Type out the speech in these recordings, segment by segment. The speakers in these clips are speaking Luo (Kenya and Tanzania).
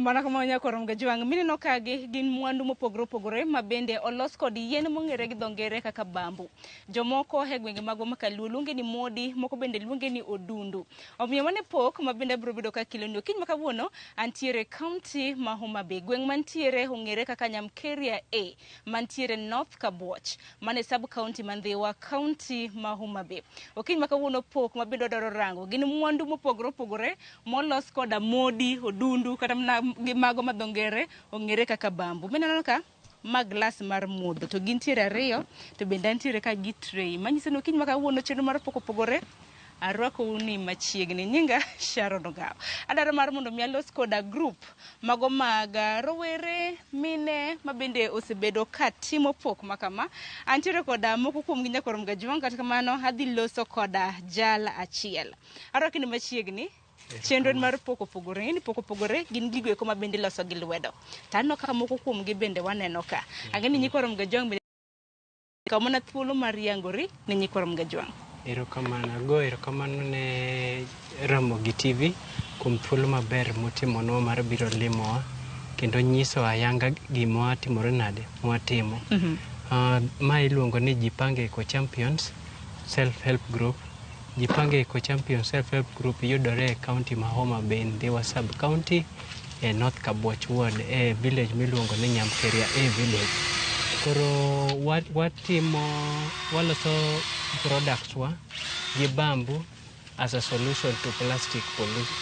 Mana kama nyakwar Mgajwang' mineno kagi gin mwandu mopogore opogore ma bende olos kod yien mong'ere gi dho ngere kaka bamboo. Jomoko e gwenge magwa ma kaluo luonge ni modi, moko bende luonge ni odundu. Omiyo mano e pok ma bende abiro bedo ka keloni okinyi ma kawuono antiere e kaunti ma Homa Bay. Gweng' mantiere ong'ere kaka Nyamkeria A mantiere North Kabuoch. Mano e sub county ma Ndhiwa, kaunti ma Homa Bay. Okinyi ma kawuono pok ma bende wadwaro rango gin mwandu mopogore opogore molos koda modi, odundu kata mana gi mago ma dho ngere ong'ere kaka bamboo. Mineno ka ma glass mar modho to gintiere ariyo to bende antiere ka gi tray manyiso ni okinyi ma kawuono chenro mar pok opogore arwakou ni machiegni. Nyinga Sharon Ogawa. Adwaro mar mondo mi alos koda group mago mag rowere, mine ma bende osebedo ka timo pok ma kama. Antiere koda moko kuomgi nyakwar Mgajwang' kata kamano adhi loso koda jal achiel. Arwaki ni machiegni. Chenro en mar pok opogore. Ng'eni pok opogore gin gigo eko ma bende iloso gi lwedo. To aneno ka moko kuomgi bende waneno ka. Ang'e ni nyikwa Mgajwang' bende kaw mana thuolo mar yangori ne nyikwa Mgajwang'. Erokamano, ago erokamano ne Ramogi TV kuom thuolo maber mutimonwa mar biro limowa kendo nyiso ayanga gima timore nade mwatimo. Ma iluongo ni Jipange Eco Champions Self Help Group. Jipange Eco Champions Self Help Group yudore e county ma Homa Bay, Ndhiwa Sub County e North Kabuoch Ward e village miluongo ni Nyamkeria A village. Koro watimo waloso products wa gi bamboo as a solution to plastic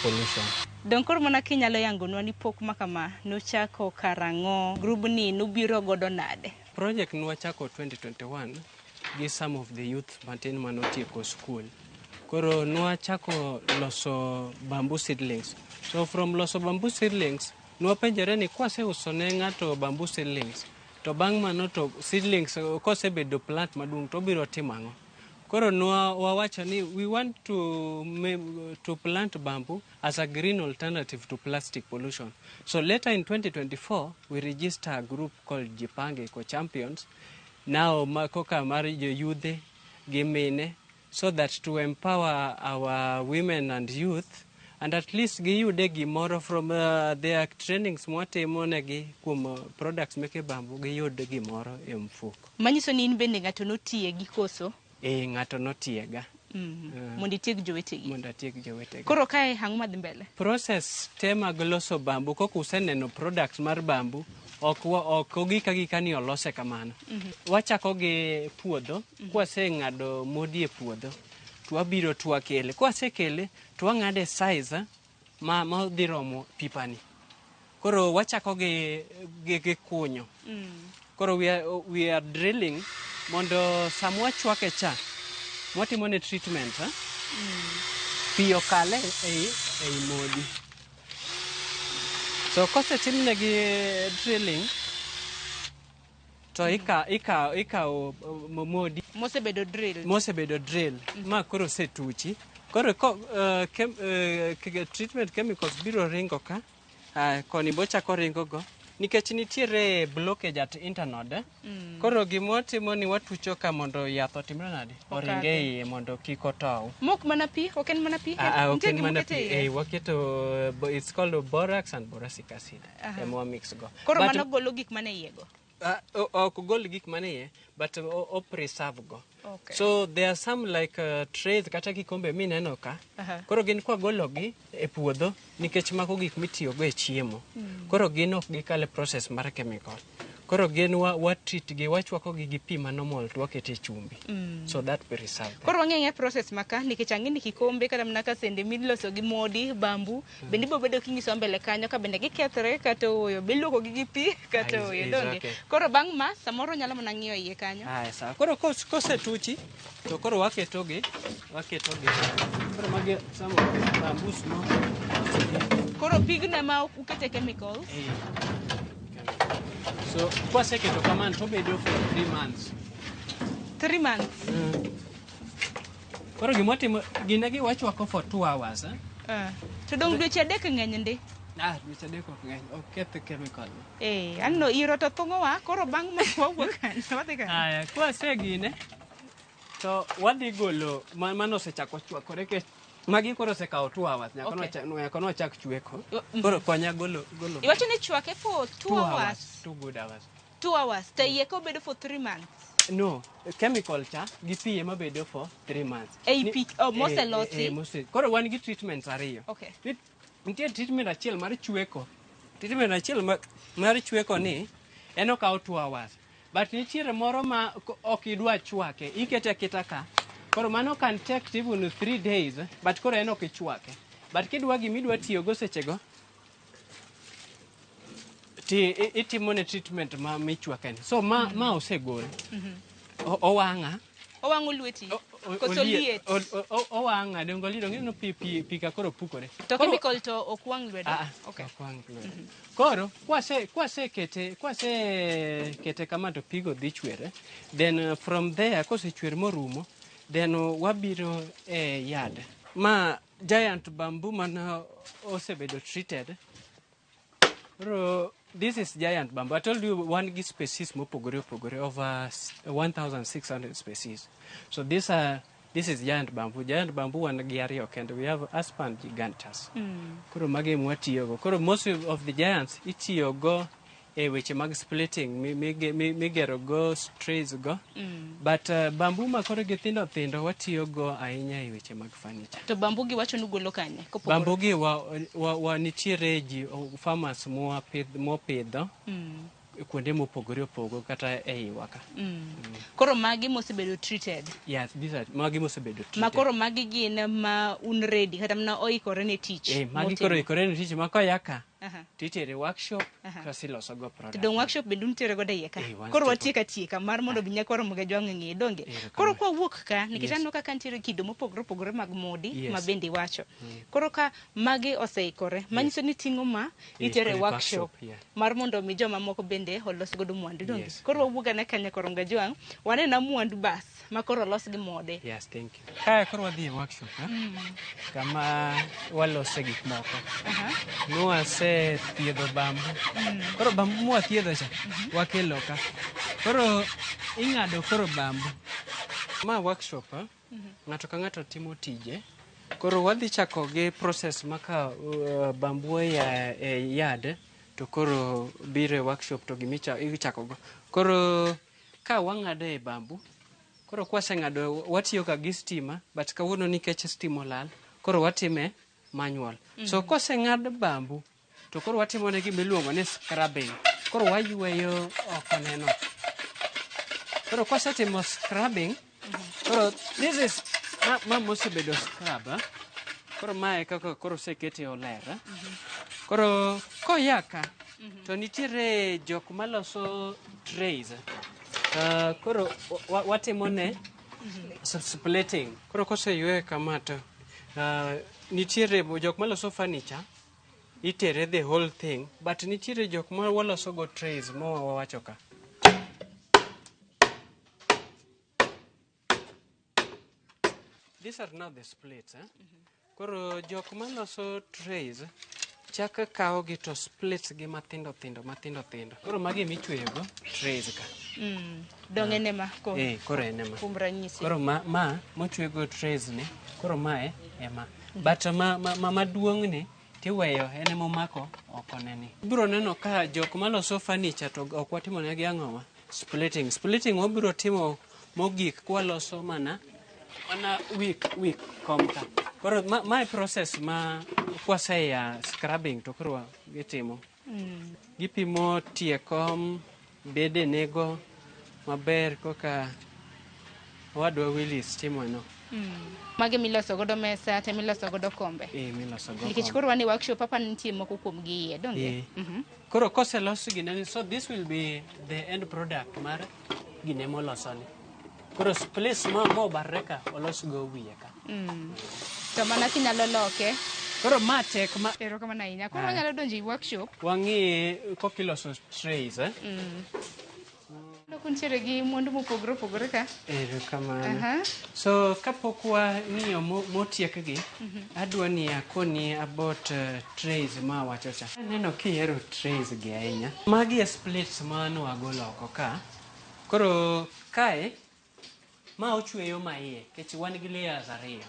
pollution. Dong' koro mana kinyalo yangonwa ni pok ma kama nuchako karang'o, grubni nubiro godo nade? Project nwachako 2021 gi some of the youth matin manotieko school. Koro nwachako loso bamboo seedlings. So from loso bamboo seedlings, nwapenjore ni kwaseuso ne ng'ato bamboo seedlings, to bang' mano to seedlings kosebedo plant maduong' to obiro timo ang'o? Koro nwa wawacho ni we want to plant bamboo as a green alternative to plastic pollution. So later in 2024, we register a group called Jipange Eco Champions. Now koka mar joyudhe gi mine so that to empower our women and youth and at least giyude gimoro from their trainings mwatimo negi kuom products meke bamboo giyud gimoro e mfuko. Manyiso ni in bende ng'ato notiegi koso? E ng'ato notiega. Mondo itieg jowetegi. Mondo atieg jowetega. Koro kae ang'o madhi mbele? Process te mag loso bamboo kaka useneno products mar bamboo ok ogik agika ni olose kamano. Wachako gi puodho, kwaseng'ado modi e puodho, to wabiro to wakele. Kwasekele to wang'ade size ma dhi romo pipani. Koro wachako gi kunyo. Koro we are drilling mondo sama wachwake cha, mwatimo ne treatment, pi okale ei modi. So kosetimnegi drilling, to ikawo modi mosebedo drill mosebedo drill ma koro osetuchi. Koro treatment chemicals biro ringo ka, koni bochako ringo go nikech nitiere blockage at internode. Koro gima watimo ni watucho ka mondo yath otimre nade? Oring e iye mondo kik otow. Mok mana pi, ok en mana pi. Ah, ah, ok Nitie en gima mana ukete pi. iye? Eh, waketo it's called borax and boracic acid. Ema wa mix go. Koro But mano golo gik mane iye go. Ok gol gik mane iye, but o preserve go. Okay. So there are some like trays kata kikombe mineno ka. Koro gin kwagologi e puodho nikech mago gik mitiyogo e chiemo. Koro gin ok gikal e process mar chemical. Koro gin wa treat gi wachwako gi gi pi ma normal to wakete chumbi. So that preserve them. Koro wang'e process maka nikech ang'e ni kikombe kata mana kasende miloso gi modi bamboo bende ibiro bedo kinyisowa mbele kanyo ka bende gikethre kata ooyo be iluoko gi gi pi kata ooyo donge. Is okay. Koro bang' ma samoro nyalo mana ng'iyo iye kanyo. Aya, sawa. Koro kosetuchi to koro waketogi waketogi. Koro magi some of the bamboos mo. Koro pigno ema ukete chemicals. Eh. So kwaseketo kamano to obedo for 3 months. 3 months. Koro gimwatimo gine gi wachwako for 2 hours. Eh? To dong' dweche 3 ng'eny ndi. Ah, dweche 3 ok ng'eny. Ok keth chemical. Eh, anno iro to thung'owa koro bang' ma wawuok kanyo wadhi kanyo. Aya, kwasegine to wadhi golo mano osechako chwakore ke. Magi koro osekawo 2 hours nyaka nyaka nwachak chweko. Koro konya golo. Iwacho ni chwake for 2 2 hours. Hours, 2 good hours. 2 hours to iye ka obedo for 3 months? No, chemical cha gi pi ema bedo for 3 months. Ei pi, oh, moselosi? Koro wan gi treatments ariyo. Nitie treatment achiel mar chweko. Treatment achiel mar chweko ni en okawo 2 hours. But nitiere moro ma ok idwa chwake, ikete aketa ka. Koro mano can take even 3 days, but koro en ok ichwake. But kidwa gimidwa tiyogo sechego, ti itimo ne treatment ma michwake ni. So ma osegol. Owang'a. Owang'o lweti koso liet? Owang'a dongo liet ong'e no pi ka koro pukore. To chemical to ok wang' lwedo? Ah, ah, ok wang' lwedo. Koro kwase kwase kete kama to pigo dhi chwere. Then from there kosechwer morumo, then wabiro e yard. Ma giant bamboo man osebedo treated. Koro this is giant bamboo. I told you wan gi species mopogore opogore, over 1600 species. So this is giant bamboo. Giant bamboo wan gi ariyo kende. We have Aspen gigantus. Koro magi ema watiyogo. Koro most of the giants itiyogo e weche mag splitting migero go trees go. But bamboo ma koro gi thindo thindo watiyogo ahinya e weche mag furniture. To bamboo gi wacho ni golo kanye kopogore? Bamboo gi wa nitiere ji farmers mopidho kuonde mopogore opogore kata e iwa ka. Koro magi mosebedo treated? Yes, these are magi mosebedo treated. Ma koro magi gin ma un ready kata mana oikore ne tich? Magi motimo. Koro ikore ne tich ma koya ka titere workshop kasto iloso go To product. dong workshop bende untiere godo iye ka? Eh, wan Koro tiere. watieko atieka mar mondo mi nyakwaro Mugajwang' ng'e donge? Erokamano. Koro kwawuok ka nikech aneno kaka nitiere kido mopogore opogore mag modi ma bende iwacho. Koro ka magi oseikore, manyiso ni ting'o ma itere koro e workshop workshop, yeah. mar mondo mi joma moko bende olos godo mwandu, donge? Yes. Koro wawuog ane ka nyakwaro Mugajwang', wanena mwandu bas ma koro olos gi mode. Yes, thank you. Kae koro wadhi e workshop, eh? Kama walose gik moko. Nwase thiedho bamboo. Koro bamboo mwathiedho cha, wakelo ka. Koro ing'ado koro bamboo. Ma workshop, eh? Ng'ato ka ng'ato timo tije. Koro wadhi chako gi process ma ka bamboo oya e yard to koro biro e workshop to gimicha ichako go. Koro ka wang'ado e bamboo, koro kwaseng'ado watiyo ga gi stima, but kawuono nikech stima olal, koro watime manual. So koseng'ad bamboo to koro watimo ne gima iluongo ni scrubbing. Koro wayweyo oko neno. Koro kwasetimo scrubbing, koro this is ma mosebedo scrub, eh? Koro mae kaka koro osekete oler, eh? Koro koya ka to nitiere jok maloso trays. Koro watimo ne splitting. Koro koseywe kama to nitiere jok maloso furniture itere the whole thing, but nitiere jok ma waloso go trays ma wawacho ka. These are not the splits, eh? Koro jok maloso trays chako kawo gi to splits gi matindo tindo matindo tindo. Koro magi emichweyo go trays ka. Dong en ema ko Eh, koro en ema. Kuom ranyisi. Koro ma mochwe go trays ni, koro mae ema. But ma maduong' ni tiweyo en emomako oko ne ni. Ibiro neno ka jok maloso furniture to ok watimo negi ang'owa? Splitting. Splitting wabiro timo mogik kwaloso mana wi kom ka. Koro mae process ma kwaseya scrubbing to koro gitimo. Gipimo tie kom, bedenego maber koka owadwa Willis timono. Magi miloso godo mesa to miloso godo kombe. Eh, miloso go Nikech kom. koro wan e workshop apa nitie moko kuom gi iye, donge? Eh. Koro koselos ginene, so this will be the end product mar gine molosoni. Koro splits ma mobarre ka olos go wiye ka. To mana kinyalo loke. Koro ma tek ma Erokamano ahinya. Koro wanyalo donjo e workshop. Wang'i kaka iloso trays, eh? Aneno kuntiere gi mwandu mopogore opogore ka. Erokamano. So kapok wang'iyo motiekgi, adwa ni akoni about trays ma awacho cha. Aneno kihero trays gi ahinya. Magi e splits ma nwagolo oko ka. Koro kae, ma ochweyo ma iye, nikech wan gi layers ariyo.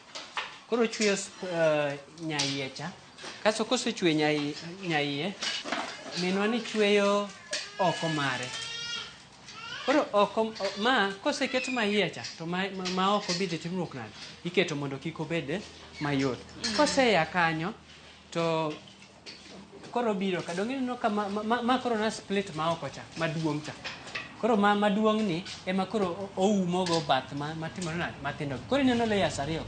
Koro ochweyo nyaiye cha. Kasto kosechweyo nyaiye, minwa ni chweyo oko mare. Koro oko ma koseket ma iye cha to ma oko bende timruok nade? Iketo mondo kik obed mayot. Koseya kanyo to koro biro ka dong ineno ka ma koro na split ma oko cha maduong' cha. Koro ma maduong' ni ema koro oumo go bath ma matimore nade matindo. Koro ineno layers ariyo.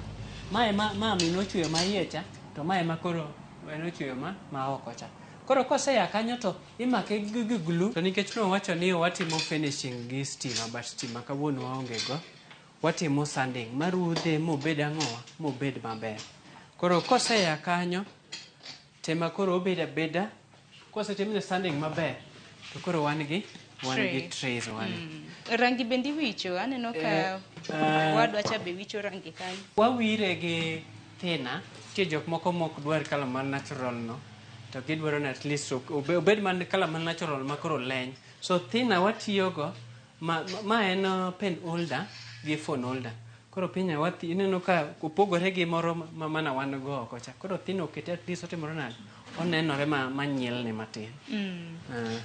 Ma ema ma minwa ochweyo ma iye cha to ma ema koro en ochweyo ma oko cha. Koro koseya kanyo to imake gi glue to nikech nwawacho ni watimo finishing gi stima but stima kawuono waonge go. Watimo sanding marudhe mobed ang'owa mobed maber. Koro koseya kanyo tema koro obed abeda kosetimne sanding maber to koro wan gi trays wan. Rangi bende iwicho aneno ka wadwa cha be wicho rangi kanyo. Wawire gi thinner, nitie jok moko mok dwar colour mar natural no to gidwaro ni at least obed man colour mar natural ma koro leny. So thinner watiyogo ma en pen holder gi phone holder. Koro pinya wathi ineno ka opogore gi moro ma mana wan go oko cha. Koro thinner okete at least otimore nade? Onenore ma manyielni matin.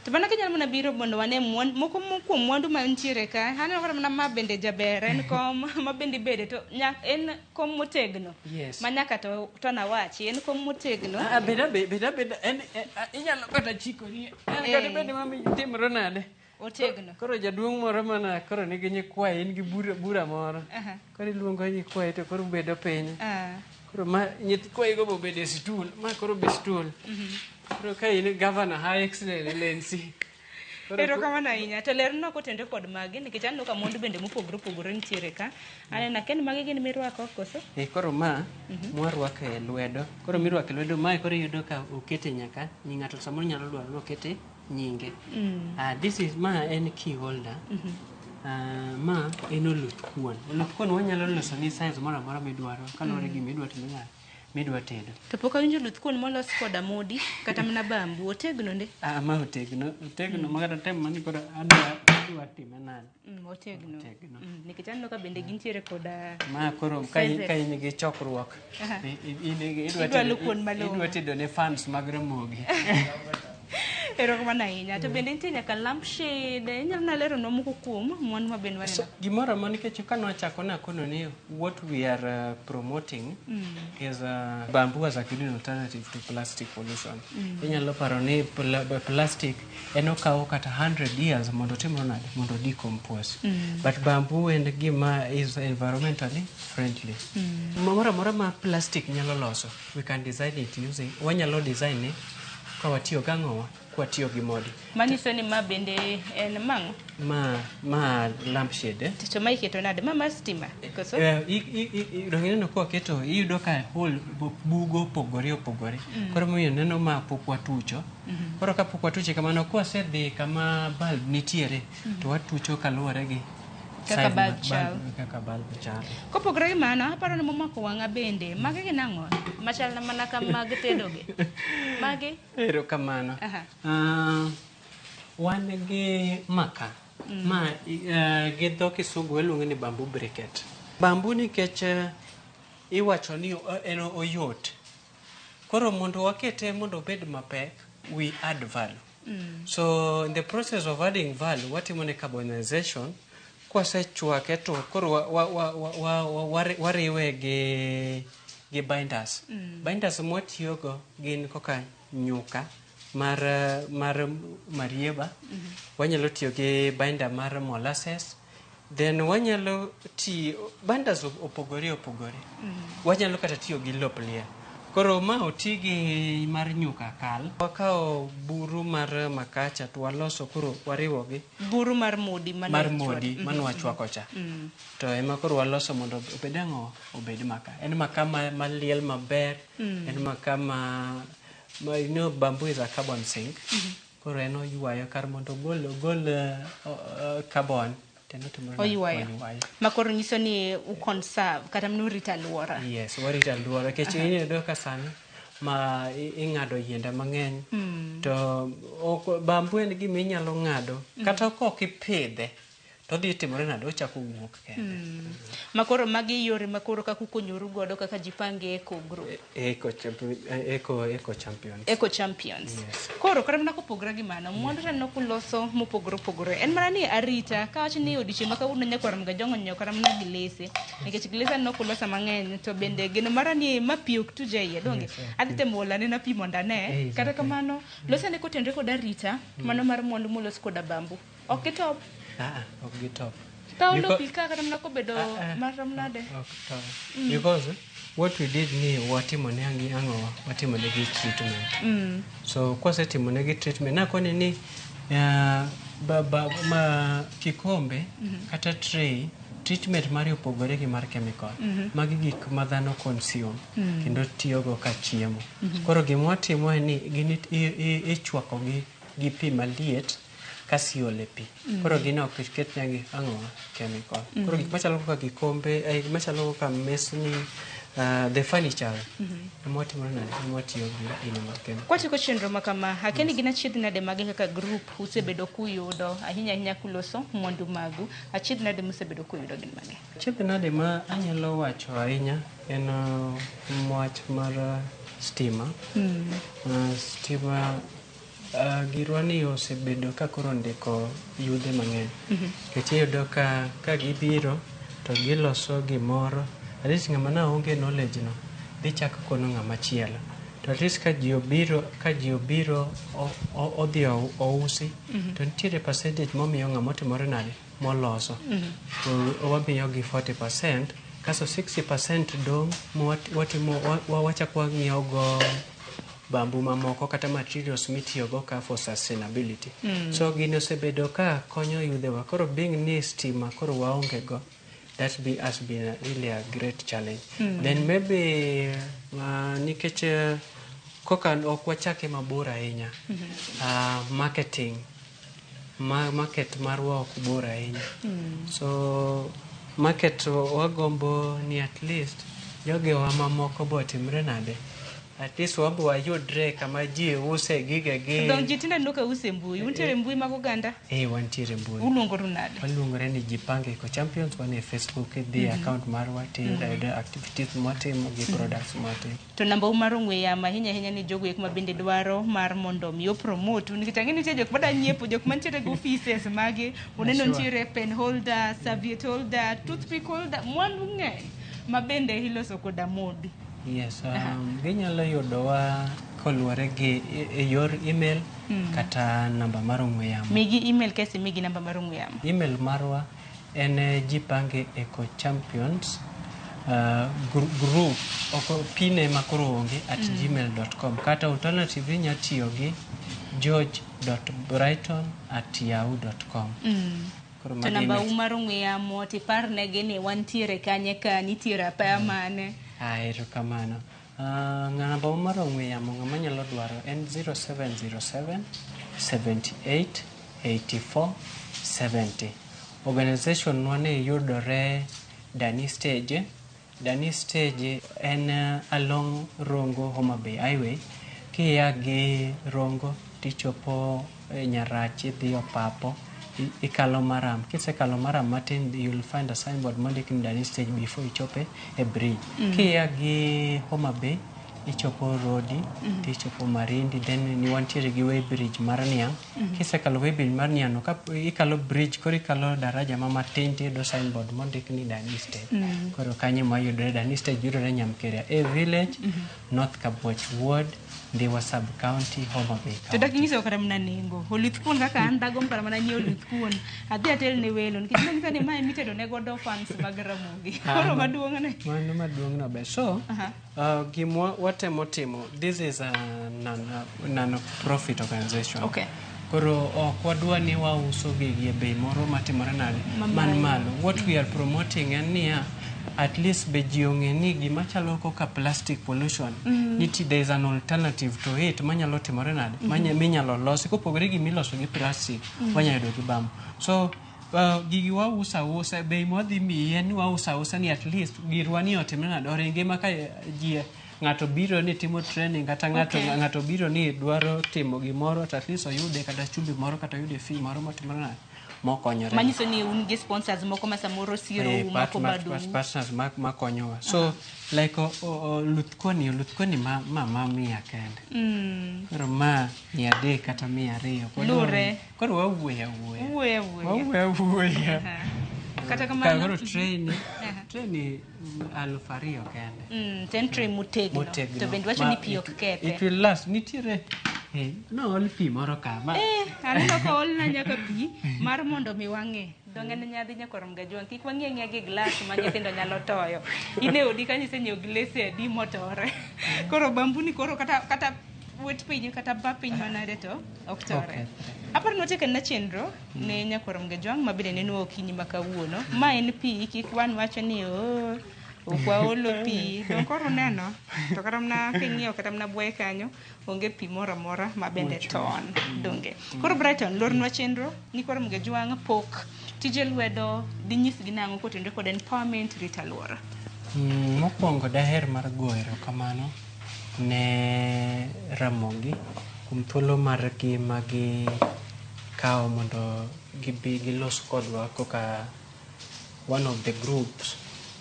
To mana kinyalo mana biro mondo wane moko kuom mwandu mantiere ka aneno kata mana ma bende jaber en kom ma bende ibede to en kom motegno. Yes. Ma nyaka to nawachi en kom motegno. Ah, beda beda beda en inyalo kata chikori en kata bed ma timore nade. Otegno. Koro jaduong' moro mana koro nigi nyikwaye in gi bura moro. Koro iluongo nyikwaye to koro ubedo piny. Koro ma nyikwaye go bobedo e stool, ma koro be stool. Koro ka in governor high excellency. Erokamano ahinya. To lerna kotenore kod magi nikech aneno ka mwandu bende mopogore opogore nitiere ka. Aneno akia ni magi gin mirwako koso? Eh, koro ma mwarwako e lwedo. Koro mirwako e lwedo mae koro iyudo ka okete nyaka nying ng'ato samoro nyalo dwaro ni okete nyinge. This is ma en key holder. Ma en oluth kuon. Oluth kuon wanyalo loso ni size moro amora midwaro kaluwore gi gima idwa timo nade midwa tedo. To pok awinjo oluth kuon molos koda modi kata mana bamboo otegno ndi. Ah, ma otegno, otegno ma kata tem mani koro adwa time nade. Otegno. Otegno. Nikech aneno ka bende gintiere koda Ma koro sizes. ka in gi chokruok, idwa Idwa kuon malong'o. Idwa tedo ne fans mag Ramogi. Erokamano ahinya. To bende nitie nyaka lampshade. Inyalo na leronwa moko kuom mwandu ma bende waneno. So, gimoro amora nikech ka nwachako nakono ni what we are promoting is bamboo as a green alternative to plastic pollution. Inyalo paro ni plastic en okawo kata 100 years mondo otimre nade mondo decompose. But bamboo en gima is environmentally friendly. Moro amora ma plastic nyalo loso, we can design it using, wanyalo design e ka watiyo gang'owa, kwatiyo gi modi. Manyiso ni ma bende en mang'o? Ma lampshade. Eh? To ma iketo nade? Ma mar stima koso? Eh, dong ineno ka waketo iyudo ka hole bugo opogore opogore. Koro momiyo neno ma pok watucho. Koro ka pok watuche kamano kwasedhi kama bulb nitiere to watucho kaluwore gi Kaka size bulb chal. Kaka bulb chal. Kopogore gi mano, aparo ni momako wang'a bende, magi gin ang'o? Machal mana ka mag tedo gi. Magi? Erokamano. Aha. Wan gi maka ma gi dho kisungu iluonge ni bamboo briquette. Bamboo nikech iwacho ni en oyot. Koro mondo wakete mondo obed mapek, we add value. So in the process of adding value, watimo ne carbonization. Kwasechwake to koro wariwe gi binders. Binders mwatiyogo gin kaka nyuka mar marieba. Wanyalo tiyo gi binder mar molasses. Then wanyalo tiyo binders opogore opogore. Wanyalo kata tiyo gi lop liel. Koro ma oti gi mar nyuka kal. Wakawo buru mar makacha to waloso koro wariwogi. Buru mar modi mane Mar wachwako. Modi mane wachwako cha. To ema koro waloso mondo obed ang'o? Obed maka. En maka ma liel maber. En maka ma you know bamboo is a carbon sink. Koro en oywayo kar mondo ogol carbon to en otimore nade? Oywayo. Oywayo. Ma koro nyiso ni u conserve kata mana urito alwora. Yes, warito alwora nikech iyudo ka sani ma ing'ado yiende mang'eny to ok, bamboo en gima inyalo ng'ado kata kok ipidhe. To odhi timore nade? Ochako wuok kende. Makoro magi yore makoro kaka ukonyoru godo kaka Jipange Eco Group. Eco champion, eco champions. Eco Champions. Yes. Koro kata mana kopogore gi mano, mwandu taneno kuloso mopogore opogore. En mana ni arita, kawach ni odiochieng' ma kawuono nyakwar Mgajong'o onyiewo kata mana glese. Nikech glese aneno kuloso mang'eny, to bende geno mara ni ma pi ok tuj e iye, donge? Yes, ok. Adhi temo olo anena pi mondo ane. Exactly. Kata kamano, los ane kotenore kod arita, mano mar mwandu molos koda bambu. Ok gitop. Ah, ok gitop. Ka olo pi ka kata mana kobedo Ah, ah. marom nade. Ok top. Because what we did ni watimo ne angi ang'owa, watimo negi treatment. So kwasetimo negi treatment, nakoni ni ba, ma kikombe kata tray treatment mare opogore gi mar chemical. Magi gik ma dhano consume kendo tiyogo ka chiemo. Koro gima watimo en ni gin ichwako gi pi maliet kasi iole pi. Koro gin ok ketnegi ang'owa chemical. Koro gik machalo kaka kikombe, machalo kaka mesni, the furniture, ema watimo nade, ema watiyo gi gino mar chemical. Kwatieko chenro ma kama, akia ni gin achiedh nade mage kaka group usebedo kuyudo ahinya ahinya kuloso mwandu magu. Achiedh nade musebedo kuyudo gin mage? Achiedh nade ma anyalo wacho ahinya en wach mar stima. Stima girwa ni osebedo ka koro ndiko yudhe mang'eny. Nikech iyudo ka gibiro to giloso gimoro, at least ng'ama ne onge knowledge no dhi chako kono ng'ama chielo. To at least ka ji obiro odhi ousi to nitiere percentage momiyo ng'ama otimore nade moloso. Wamiyogi 40% kasto 60% dong' watimo wachako wang'iewo go bambu mamoko kata materials mitiyogo ka for sustainability. So gini osebedo ka konyo yudhewa. Koro being ni stima koro waonge go, that has been really a great challenge. Then maybe nikech koka ok wachake mabor ahinya, marketing market marwa ok bor ahinya. So market wagombo ni at least jogewa mamoko bo otimre nade, at least wabo wayudre kama ji use gigegi. Dong ji tinde aneno ka use mbui. Untiere mbui mag oganda? Eh, wantiere mbui. Uluongoru nade? Waluongore ni Jipange Eco Champions. Wan e Facebook, idhi e account marwa tiyudo ayuda activities mwatimo gi products mwatimo. To namba u mar ong'we yamo ahinya ahinya ni jogo eko ma bende dwaro mar mondo mi opromote nikech ang'e ni nitie jok mada nyiepo, jok mantiere gi offices magi uneno. Nitiere pen holder, serviette holder, toothpick holder, mwandu ng'eny ma bende iloso koda modi. Yes, ginyalo yudowa koluwore gi e yor email kata namba mar ong'we yamo. Migi email kasto imigi namba mar ong'we yamo. Email marwa en Jipange Eco Champions group oko pine ma koro onge @gmail.com, kata alternative inya tiyo gi george.brighton@yahoo.com. Koro To magi namba email. u mar ong'we yamo tiparnegi ni wantiere kanye, ka nitiere apaya mane? Ah, erokamano. Namba mar ong'we yamo ng'ama nyalo dwaro en 0707 78 84 70. Organization nwa ni yudore Dani Stage. Dani Stage en along Rongo Homa Bay Highway. Kia gi Rongo tichopo Nyarach idhi Opapo ikalo Maram. Kisekalo Maram matin, you'll find a signboard mondik ni Dani Stage before ichope e bridge. Kia gi Homa Bay ichopo Rodi tichopo Marindi, then ni wantiere gi weigh bridge mar niang'. Kisekalo weigh bridge mar niang' no ka ikalo bridge koro ikalo daraja ma matin tiyudo signboard mondik ni Dani Stage. Koro kanyo ema wayudore. Dani Stage yudore Nyamkeria A village, North Kabuoch Ward, Ndhiwa Sub County, Homa Bay To dak County. inyiso kata mana nengo oluth kuon kaka an dagomb kata mana nyiewo oluth kuon adhi atel ne welo nikech nonyisa ni mae mitedo ne godo fans mag Ramogi koro maduong' ne. Mano maduong' no ber. So, gimwa watemo timo, this is a non profit organization. Koro ok wadwa ni wauso gigi e bei moro matimore nade man malo. What we are promoting en niya, at least be ji ong'e ni gima chalo kaka plastic pollution nitie, there is an alternative to it manyalo timore nade minyalo losi kopogore gi miloso gi plastic, wanyalo yudo gi bamboo. So gigi wauso ausa, bei mwadhi miyi en ni wauso ausa ni at least girwa ni otimre nade oringi ma ka ji ng'ato biro ni timo training kata ng'ato ng'ato biro ni dwaro timo gimoro to at least oyude kata chumbi moro kata oyude fee moro motimore nade. Mokonyore. Manyiso ni un gi sponsors moko ma samoro sirou, mako badou. Partners makonyowa. So like oluth koni ma 100 kende. Koro ma 300 kata 200. Lure. Koro wawuoyo awuoya. Wuoyo awuoya. Wawuoyo awuoya. Kata kamano, Koro tray ni 2000 kende. To en tray motegno. Motegno. To bende wacho ni pi ok kethe. It will last. Nitiere nool pi moro ka ma Aneno ka oolna nyaka pi mar mondo mi wang'e. Donge en nyadhi nyakwar Mgajwang', kik wang'i ang'iya gi glass ma nyithindo nyalo toyo. In e odi kanyo isenyiewo glese adi motore. Koro bamboo ni koro kata wet piny kata ba piny manade to ok tore. Kethre. Aparo ni watieko na chenro ne nyakwar Mgajwang' ma bende nenwa okinyi ma kawuono. Ma en pi, kik wan wacho ni oo ok waolo pi. Dong koro uneno to kata mana king'iyo kata mana buoye kanyo onge pi moro amora ma bende ton donge. Koro Brighton lornwa chenro ni koro Mgajwang' pok tije lwedo dinyisgi nang'o kotenore kod empowerment rito alwora. Mokwongo daher mar goyo erokamano ne Ramogi kuom thuolo margi ma gikawo mondo gibi gilos kodwa kaka one of the groups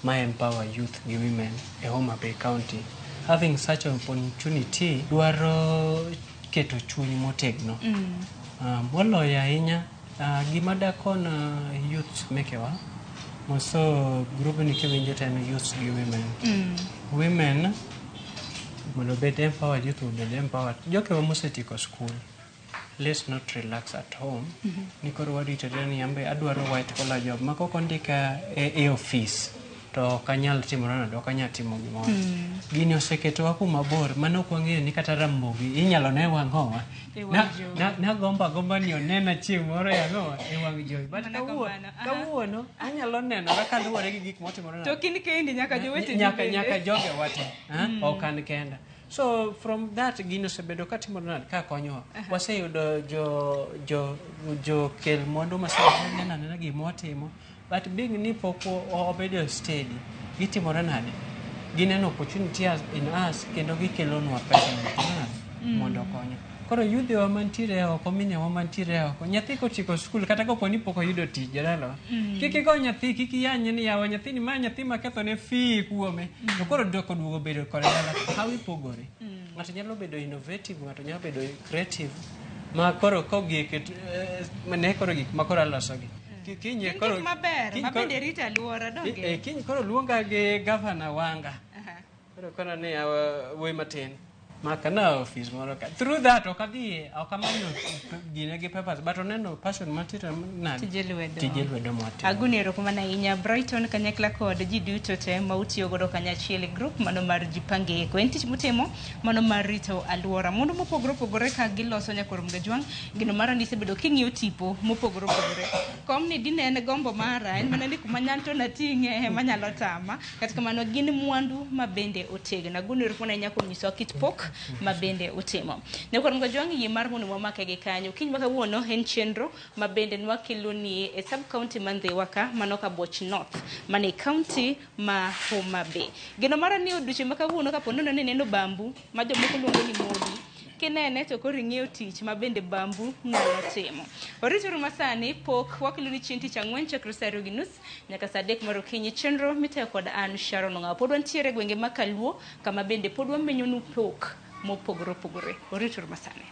ma empower youth gi women e Homa Bay County. Having such an opportunity dwaro keto chuny motegno. Moloyo ahinya gima dakon youths mekewa moso group ni kiwinjo to en youths gi women. Women mondo obed empowered, youth obed empowered. Jokewa mosetieko school, let's not relax at home. Ni koro waritore ni ambe adwaro white collar job ma kok ondika e office to ok anyal timora nade, ok anyal timo gimoro. Gini oseketowa kuma bor mane ok wang'eyo ni kata Ramogi inyalo ne wang'owa. E wang' jowi. Nagombo agomba ni onena chieng' moro e ang'owa e wang' jowi. But Mana kamano, aha. kawuono anyalo nenora kaluwore gi gik motimore To kin kendi, nyaka joweteni nyaka bende. Nyaka jogewa te, ha? Ok an kenda. So from that gino osebedo katimore nade ka konyowa. Waseyudo jo kel mwandu masebedo neno anena gima watimo, but being ni pok obedo steady, gitimore nade, gineno opportunity in us kendo gikelonwa pesa mondo otim nade, mondo okonywa. Koro yudhewa mantiere oko, minewa mantiere oko, nyathi kotieko skul kata kapo ni pok oyudo tich, jadalawa, kik igo nyathi, kik iyanye ni yawa nyathini ma nyathi makethone fee kuome to koro doko duogo bedo kode dala hawi pogore. Ng'ato nyalo bedo innovative, ng'ato nyalo bedo creative ma koro kogik ne koro gik ma koro alosogi. Kiny Gin koro gik maber kiny ma koro- bende rito alwora donge. Kiny koro luonga gi gavana Wanga. Koro koro ni yawa wuoyi matin maka na ofis moro ka through that ok adhi, ok amanyo gine gi papers, but oneno passion mantiere nade. Tije lwedo. Tije lwedo mwatimo. Agoni erokamano ahinya Brighton kanyakla kod ji duto te ma utiyo godo kanyachiel e group mano mar Jipange Eko. En tich mutimo mano mar rito alwora. Mwandu mopogore opogore ka giloso nyakwar Mgajwang', gino mara ni isebedo king'iyo tipo mopogore opogore. Komni dine en gombo mara, en mana ni kuma nyanto nating'e ema nyalo tama. Kata kamano gin mwandu ma bende otegno. Agoni erokamano ahinya kuom nyisowa kit pok ma bende utimo. Nyakwar Mgajwang', yie mar mondo wamake gi kanyo. Kiny ma kawuono en chenro ma bende nwakeloni e sub county ma Ndhiwa ka mano Kabuoch North mane e county ma Homa Bay. Geno mara ni odiochieng' ma kawuono kapo nono ni ineno bamboo ma jomoko luongo ni modi, kinene to koro ing'eyo tich ma bende bamboo nyalo timo. Warituru masani pok wakeloni chieng' tich ang'wen chakre saa 2:30 nyaka saa 3 mar okinyi, chenro mitayo kod an Sharon Ong'awo. Pod wantiere e gwenge ma Kaluo kama bende pod wamenyonu pok mopogore opogore. Warituru masani.